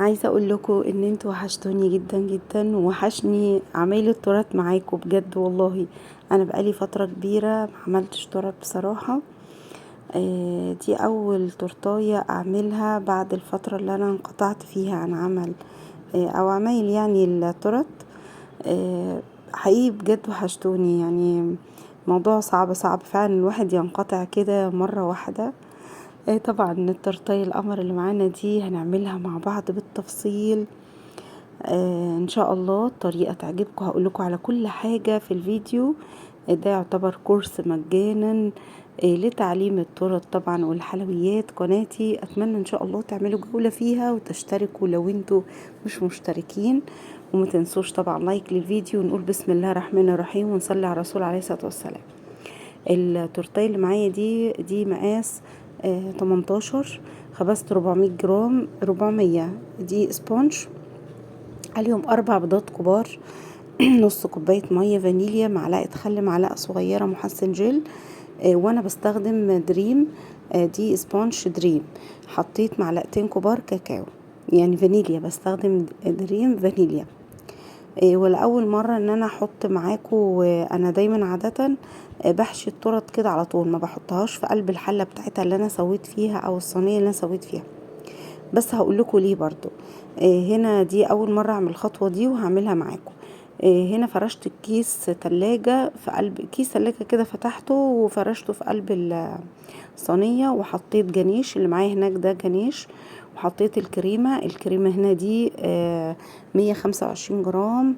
عايزه اقول لكم ان انتوا وحشتوني جدا جدا، وحشني عمايل التورت معاكم بجد والله. انا بقالي فترة كبيرة ما عملتش تورت بصراحة. دي اول تورتايه اعملها بعد الفترة اللي انا انقطعت فيها عن عمل او عمايل يعني التورت. حقيقي بجد وحشتوني، يعني موضوع صعب صعب فعلا الواحد ينقطع كده مرة واحدة. طبعا التورتايه القمر اللي معانا دي هنعملها مع بعض بالتفصيل، ان شاء الله الطريقة تعجبكم. هقول لكم على كل حاجة في الفيديو ده، يعتبر كورس مجانا لتعليم التورت طبعا والحلويات. قناتي اتمنى ان شاء الله تعملوا جولة فيها وتشتركوا لو انتوا مش مشتركين، وما تنسوش طبعا like للفيديو، ونقول بسم الله الرحمن الرحيم ونصلي على الرسول عليه الصلاة والسلام. التورتايه اللي معايا دي مقاس 18، خبزت 400 جرام، 400 دي sponge، عليهم 4 بيضات كبار، نص كوباية مية فانيليا، معلقة خل، معلقة صغيرة محسن جل، وانا بستخدم دريم، دي sponge دريم. حطيت معلقتين كبار كاكاو، يعني فانيليا، بستخدم دريم فانيليا. ولاول مرة ان انا احط معاكو، انا دايما عادة، بحشي التورت كده على طول، ما بحطهاش في قلب الحلة بتاعتها اللي انا سويت فيها او الصينية اللي انا سويت فيها، بس هقول لكم ليه برضو. هنا دي اول مرة اعمل الخطوة دي وهعملها معاكم. هنا فرشت الكيس تلاجة في قلب كيس تلاجة كده، فتحته وفرشته في قلب الصينية، وحطيت جنيش اللي معايا هناك ده جنيش، وحطيت الكريمة. الكريمة هنا دي، 125 جرام،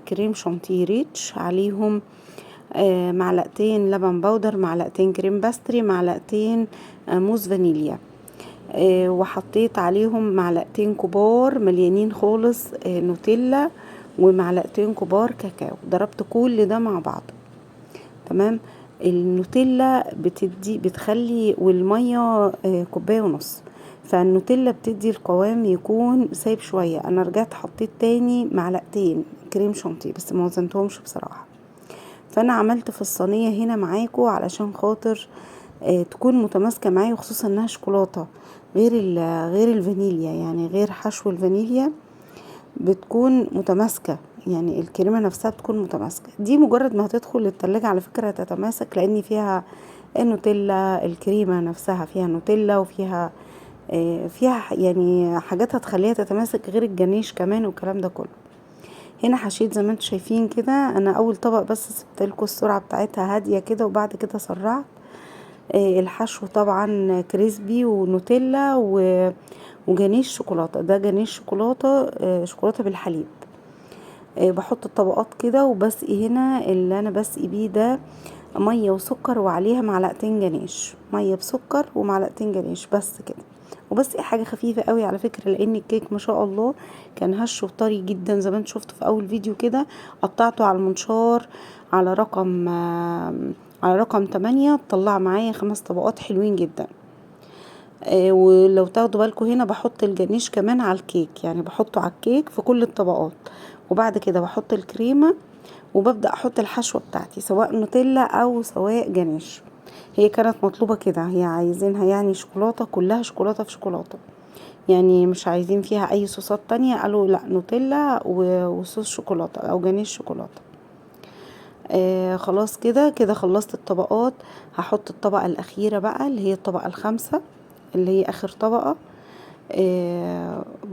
كريم شانتيه rich، عليهم، معلقتين لبن بودر، معلقتين كريم باستري، معلقتين، موز فانيليا، وحطيت عليهم معلقتين كبار مليانين خالص، نوتيلا، ومعلقتين كبار كاكاو. ضربت كل ده مع بعض، تمام. النوتيلا بتخلي، والمية، كوباية ونص، فالنوتيلا بتدي القوام يكون سايب شوية. انا رجعت حطيت تاني معلقتين كريم شانتيه بس ما وزنتهمش بصراحة. فانا عملت في الصينية هنا معاكو علشان خاطر، تكون متماسكة معايا، وخصوصا انها شوكولاتة غير الفانيليا، يعني غير حشو الفانيليا بتكون متماسكة، يعني الكريمة نفسها بتكون متماسكة. دي مجرد ما هتدخل التلاجة على فكرة هتتماسك، لان فيها النوتيلا، الكريمة نفسها فيها نوتيلا، وفيها فيها حاجات هتخليها تتماسك غير الجنيش كمان والكلام ده كله. هنا حشيت زي ما انتم شايفين كده، انا اول طبق بس سبت لكم السرعة بتاعتها هادية كده، وبعد كده سرعت. الحشو طبعا crispy ونوتيلا وجنيش شوكولاتة، ده جنيش شوكولاتة، شوكولاتة بالحليب. بحط الطبقات كده، وبسقي هنا اللي انا بسقي بيه ده مية وسكر، وعليها معلقتين جنيش، مية بسكر ومعلقتين جنيش بس كده. وبسقي حاجة خفيفة قوي على فكرة، لان الكيك ما شاء الله كان هش وطري جدا زي ما انتم شفتوا في اول فيديو كده. قطعته على المنشار على رقم 8، طلع معايا 5 طبقات حلوين جدا. ولو تاخدوا بالكم هنا بحط الجنيش كمان على الكيك، يعني بحطه على الكيك في كل الطبقات، وبعد كده بحط الكريمة، وببدأ احط الحشوة بتاعتي سواء نوتيلا او سواء جنيش. هي كانت مطلوبة كده، هي عايزينها شوكولاتة، كلها شوكولاتة في شوكولاتة، يعني مش عايزين فيها اي صوصات تانية، قالوا لا نوتيلا وصوص شوكولاتة او جنيش شوكولاتة. خلاص كده خلصت الطبقات. هحط الطبقة الأخيرة بقى اللي هي الطبقة الخامسة اللي هي آخر طبقة.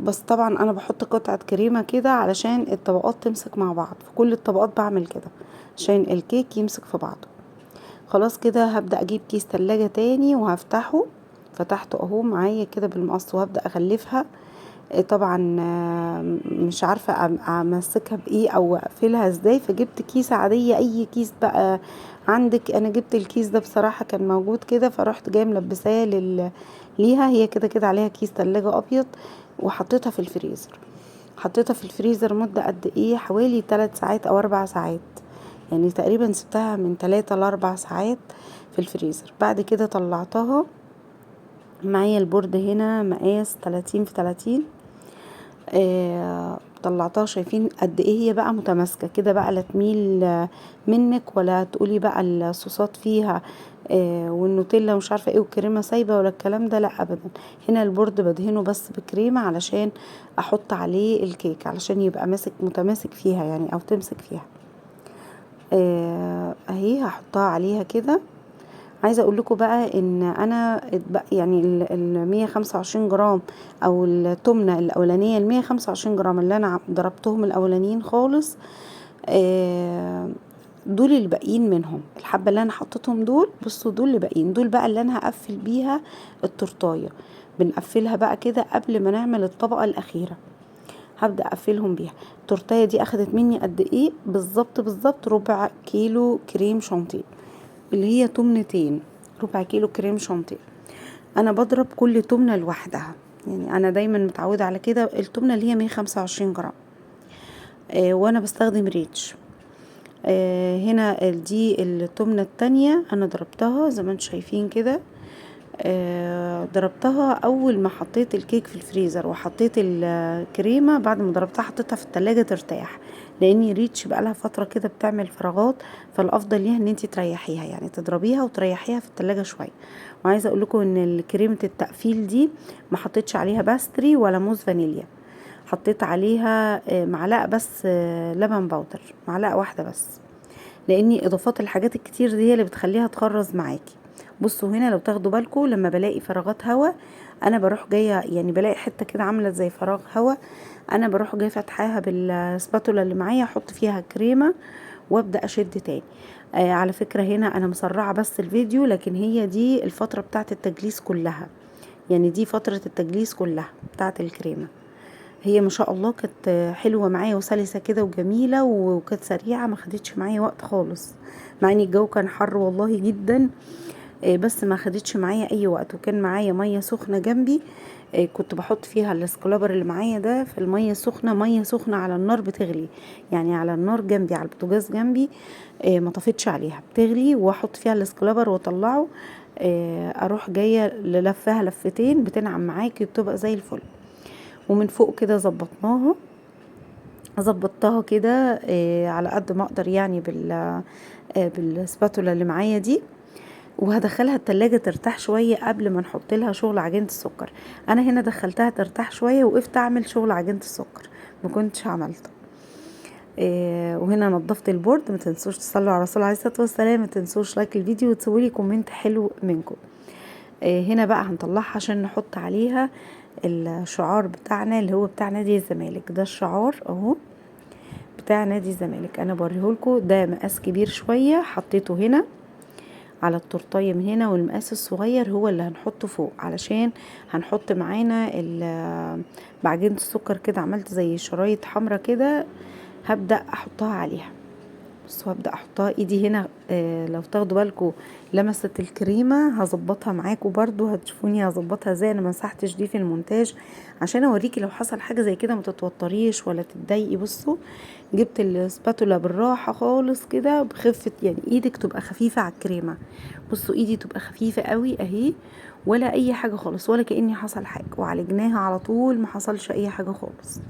بس طبعا أنا بحط قطعة كريمة كده علشان الطبقات تمسك مع بعض، في كل الطبقات بعمل كده عشان الكيك يمسك في بعضه. خلاص كده هبدأ أجيب كيس تلاجة تاني وهفتحه، فتحته أهو معايا كده بالمقص، وهبدأ أغلفها. طبعا، مش عارفة أمسكها بإيه أو أقفلها إزاي، فجبت كيسة عادية، أي كيس بقى عندك. أنا جبت الكيس ده بصراحة كان موجود كده، فروحت جاية ملبساه ليها، هي كده كده عليها كيس تلاجة أبيض، وحطيتها في الفريزر. حطيتها في الفريزر مدة قد إيه؟ حوالي 3 ساعات أو 4 ساعات، يعني تقريبا سبتها من 3 ل4 ساعات في الفريزر. بعد كده طلعتها. معايا البورد هنا مقاس 30 في 30. طلعتها شايفين قد ايه هي بقى متماسكة كده بقى، لا تميل منك ولا تقولي بقى الصوصات فيها والنوتيلا ومش عارفه ايه والكريمه سايبه ولا الكلام ده، لا ابدا. هنا ال board بدهنه بس بكريمه علشان احط عليه الكيك، علشان يبقى ماسك متماسك فيها يعني، او تمسك فيها. اهي هحطها عليها كده. عايزه اقول لكم بقى ان انا يعني ال 125 جرام او التمنه الاولانية ال 125 جرام اللي انا ضربتهم الاولانيين خالص، دول اللي باقيين منهم، الحبة اللي انا حطيتهم دول، بصوا دول اللي باقيين، دول بقى اللي انا هقفل بيها التورتايه. بنقفلها بقى كده قبل ما نعمل الطبقة الاخيرة، هبدا اقفلهم بيها. التورتايه دي اخدت مني قد ايه بالظبط؟ بالظبط ربع كيلو كريم شانتيه، اللي هي تمنتين، ربع كيلو كريم شانتيه. انا بضرب كل تمنه لوحدها، يعني انا دايما متعوده على كده. التمنه اللي هي 125 جرام، وانا بستخدم ريتش. هنا دي التمنه التانية انا ضربتها زي ما انتم شايفين كده. ضربتها اول ما حطيت الكيك في الفريزر، وحطيت الكريمة بعد ما ضربتها حطيتها في التلاجة ترتاح، لان ريتش بقالها فترة كده بتعمل فراغات، فالافضل ليها ان انتي تريحيها، يعني تضربيها وتريحيها في التلاجة شوية. وعايزه اقول لكم ان كريمة التقفيل دي ما حطيتش عليها pastry ولا موز فانيليا، حطيت عليها معلقه بس لبن powder، معلقه واحدة بس، لان اضافات الحاجات الكتير دي هي اللي بتخليها تخرز معاكي. بصوا هنا لو تاخدوا بالكم لما بلاقي فراغات هوا انا بروح جاية، يعني بلاقي حتة كده عامله زي فراغ هوا، انا بروح جاية فاتحاها بال spatula اللي معايا، احط فيها كريمة وابدا اشد تاني. على فكرة هنا انا مسرعة بس الفيديو، لكن هي دي الفترة بتاعه التجليس كلها، يعني دي فترة التجليس كلها بتاعه الكريمة. هي ما شاء الله كانت حلوة معايا وسلسه كده وجميلة، وكانت سريعة، ما خدتش معايا وقت خالص، مع ان الجو كان حر والله جدا، بس ما خدتش معايا اي وقت. وكان معايا مية سخنة جنبي، كنت بحط فيها ال scraper اللي معايا ده في المية السخنة، مية سخنة على النار بتغلي، يعني على النار جنبي على البوتاجاز جنبي، ما طفتش عليها، بتغلي واحط فيها ال scraper واطلعه، اروح جاية للفها لفتين بتنعم معاكي وبتبقى زي الفل. ومن فوق كده ظبطناها، ظبطتها كده على قد ما اقدر، يعني بال spatula اللي معايا دي. وهدخلها التلاجة ترتاح شوية قبل ما نحط لها شغل عجينة السكر. انا هنا دخلتها ترتاح شوية وقفت اعمل شغل عجينة السكر، ما كنتش عملته. وهنا نظفت ال board. ما تنسوش تصلوا على الرسول عليه الصلاة والسلام، ما تنسوش like الفيديو وتسيبوا لي comment حلو منكم. هنا بقى هنطلعها عشان نحط عليها الشعار بتاعنا اللي هو بتاع نادي الزمالك. ده الشعار اهو بتاع نادي الزمالك، انا بوريهولكوا. ده مقاس كبير شوية حطيته هنا على التورتايه من هنا، والمقاس الصغير هو اللي هنحطه فوق علشان هنحط معانا بعجينة السكر كده. عملت زي شرايط حمرا كده هبدأ احطها عليها. بصوا هبدأ احطها ايدي هنا، لو تاخدوا بالكم لمست الكريمة هظبطها معاكم برضو، هتشوفوني هظبطها ازاي. انا ما مسحتش دي في المونتاج عشان اوريكي لو حصل حاجة زي كده ما تتوتريش ولا تتضايقي. بصوا جبت السباتولا بالراحة خالص كده بخفة، يعني ايدك تبقى خفيفة على الكريمة. بصوا ايدي تبقى خفيفة قوي اهي، ولا اي حاجة خالص، ولا كأني حصل حاجة، وعالجناها على طول ما حصلش اي حاجة خالص.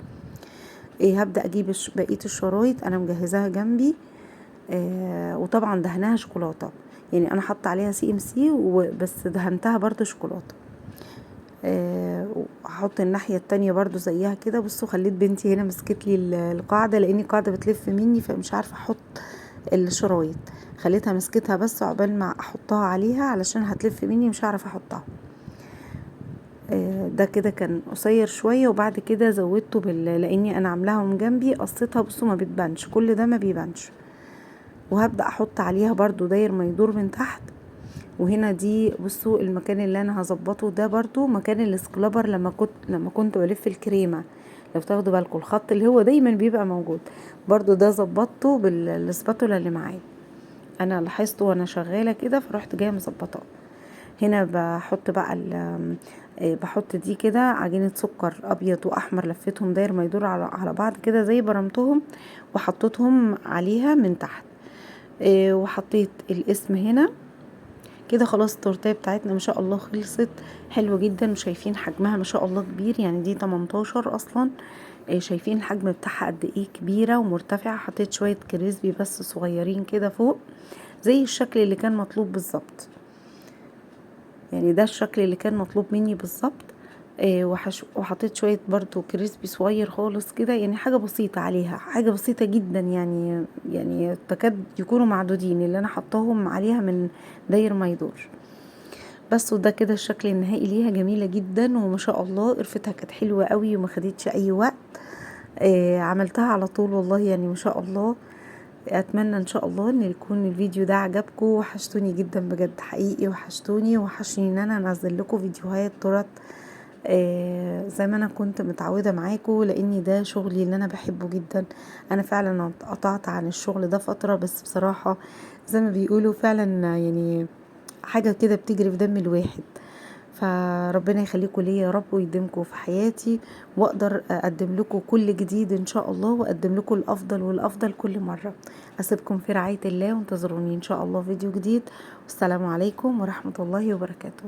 هبدأ اجيب بقية الشرايط انا مجهزاها جنبي. وطبعا دهناها شوكولاتة، يعني انا حاطه عليها CMC وبس دهنتها برضو شوكولاتة. وهحط الناحية التانية برضو زيها كده. بصوا خليت بنتي هنا مسكت لي القاعدة، لان القاعدة بتلف مني فمش عارفه احط الشرايط، خليتها مسكتها بس عقبال ما احطها عليها علشان هتلف مني مش هعرف احطها. ده كده كان قصير شوية، وبعد كده زودته لاني انا عاملاها من جنبي قصيتها. بصوا ما بتبانش، كل ده ما بيبانش. وهبدأ احط عليها برضو داير ما يدور من تحت. وهنا دي بصوا المكان اللي انا هظبطه ده برضو مكان ال scraper لما كنت بلف الكريمة، لو تاخدوا بالكم الخط اللي هو دايما بيبقى موجود برضو ده ظبطته بال spatula اللي معايا. انا لاحظته وانا شغالة كده فرحت جاية مظبطاه. هنا بحط بقى بحط دي كده عجينة سكر ابيض واحمر، لفتهم داير ما يدور على بعض كده زي برمتهم، وحطيتهم عليها من تحت. وحطيت الاسم هنا. كده خلاص التورتيه بتاعتنا ما شاء الله خلصت، حلوة جدا. وشايفين حجمها ما شاء الله كبير، يعني دي 18 اصلا. شايفين الحجم بتاعها قد ايه كبيرة ومرتفعه. حطيت شوية crispy بس صغيرين كده فوق زي الشكل اللي كان مطلوب بالظبط، يعني ده الشكل اللي كان مطلوب مني بالظبط. وحطيت شوية برضو crispy صغير خالص كده، يعني حاجة بسيطة عليها، حاجة بسيطة جدا، يعني تكاد يكونوا معدودين اللي انا حطاهم عليها من داير ما يدور بس. وده كده الشكل النهائي ليها، جميلة جدا وما شاء الله. قرفتها كانت حلوة قوي وما خدتش اي وقت، عملتها على طول والله، يعني ما شاء الله. اتمنى ان شاء الله ان يكون الفيديو ده عجبكم. وحشتوني جدا بجد حقيقي، وحشتوني، وحشني ان انا انزل لكم فيديوهات تورت زي ما انا كنت متعوده معاكم، لان ده شغلي اللي انا بحبه جدا. انا فعلا قطعت عن الشغل ده فترة، بس بصراحة زي ما بيقولوا فعلا يعني حاجة كده بتجري في دم الواحد. فربنا يخليكم ليا يا رب ويديمكم في حياتي، واقدر اقدم لكم كل جديد ان شاء الله، واقدم لكم الافضل والافضل كل مرة. اسيبكم في رعاية الله، وانتظروني ان شاء الله فيديو جديد. والسلام عليكم ورحمة الله وبركاته.